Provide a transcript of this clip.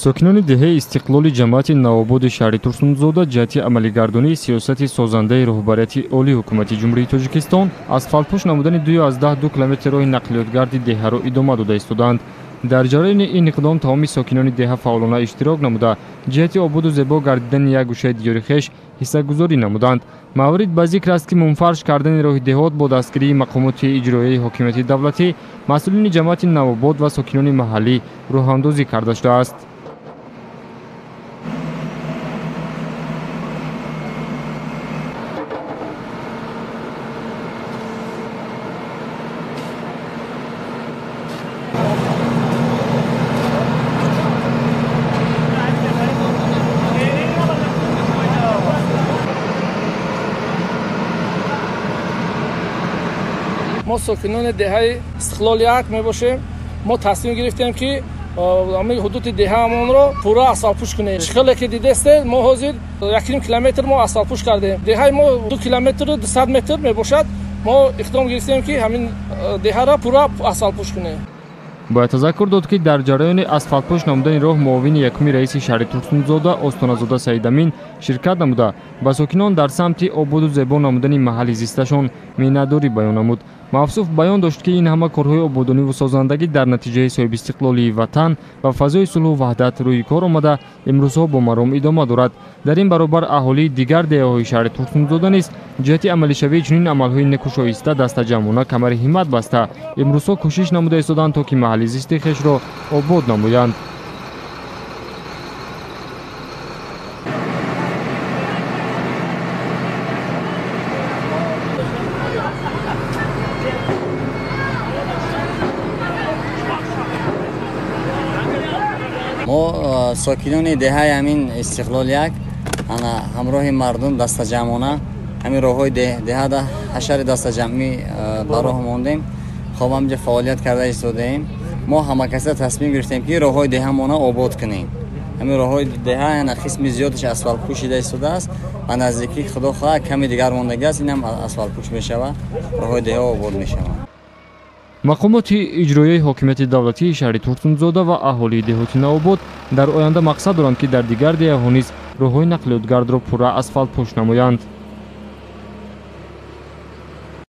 Сокинони деҳаи Истиқлоли ҷамоати Навободи шаҳри Турсунзода ҷиҳати амалигардонии сиёсати созандаи роҳбарияти олии ҳукумати Ҷумҳурии Тоҷикистон асфалтпӯш намудани 2,2 километр роҳи нақлиётгарди деҳаро идома дода истодаанд. Дар ҷараёни ин иқдом тамоми сокинони деҳа фаъолона иштирок намуда, ҷиҳати ободу зебо гардидани як гӯшаи диёри хеш ҳиссагузорӣ намуданд. Маврид ба зикр аст, ки мунфарш кардани роҳи деҳот бо дастгирии мақомоти иҷроияи ҳокимияти давлатӣ, масъулини ҷамоати Навобод ва сокинони маҳаллӣ роҳандозӣ карда шудааст. Мо сокинони деҳаи Истиқлол як мебошем. Мо тасмим гирифтем, ки ҳамин ҳудуди деҳаамонро пурра асфалтпӯш кунем. Чӣ хеле ки дидестед, мо ҳозир 1,5 километр мо асфалтпӯш кардем. Деҳаи мо 2 километру 200 метр мебошад. Мо иқдом гирифтем, ки ҳамин деҳаро пурра асфалтпӯш кунем. Бояд тазаккур дод, ки дар ҷараёни асфалтпӯш намудани роҳ муовини якуми раиси шаҳри Турсунзода Остоназода Саидамин ширкат намуда, ба сокинон дар самти ободу зебо намудани маҳалли зисташон миннатдорӣ баён намуд. Мавсуф баён дошт, ки ин ҳама корҳои ободониву созандагӣ дар натиҷаи соҳибистиқлолии ватан ва фазои сулҳу ваҳдат рӯи кор омада, имрӯзҳо бо маром идома дорад. Дар ин баробар аҳолии дигар деҳаҳои шаҳри Турсунзода низ ҷиҳати амалишавии чунин амалҳои некӯшоиста дастаҷамъона камари ҳиммат баста, имрӯзҳо кӯшиш намуда истоданд, то ки маҳалли зисти хешро обод намоянд. Мо сокинони деҳаи ҳамин Истиқлол як ана ҳамроҳи мардум дастаҷамъона ҳамин роҳҳои деҳада ҳашари дастаҷамъӣ ба роҳ мондем. Хоб ҳамҷа фаъолият карда истодаем. Мо ҳамакаса тасмим гирифтем, ки роҳҳои деҳамона обод кунем. Ҳамин роҳҳои деҳа ана қисми зиёдаш асфалтпӯш шида истодааст. Ба наздикӣ, худо хоҳад, ками дигар мондагӣ аст, инам асфалтпӯш мешавад, роҳҳои деҳа обод мешаванд. Мақомоти иҷроияи ҳокимияти давлатии шаҳри Турсунзода ва аҳолии деҳоти Навобод дар оянда мақсад доранд, ки дар дигар деҳаҳо низ роҳҳои нақлиётгардро пурра асфалтпӯш намоянд.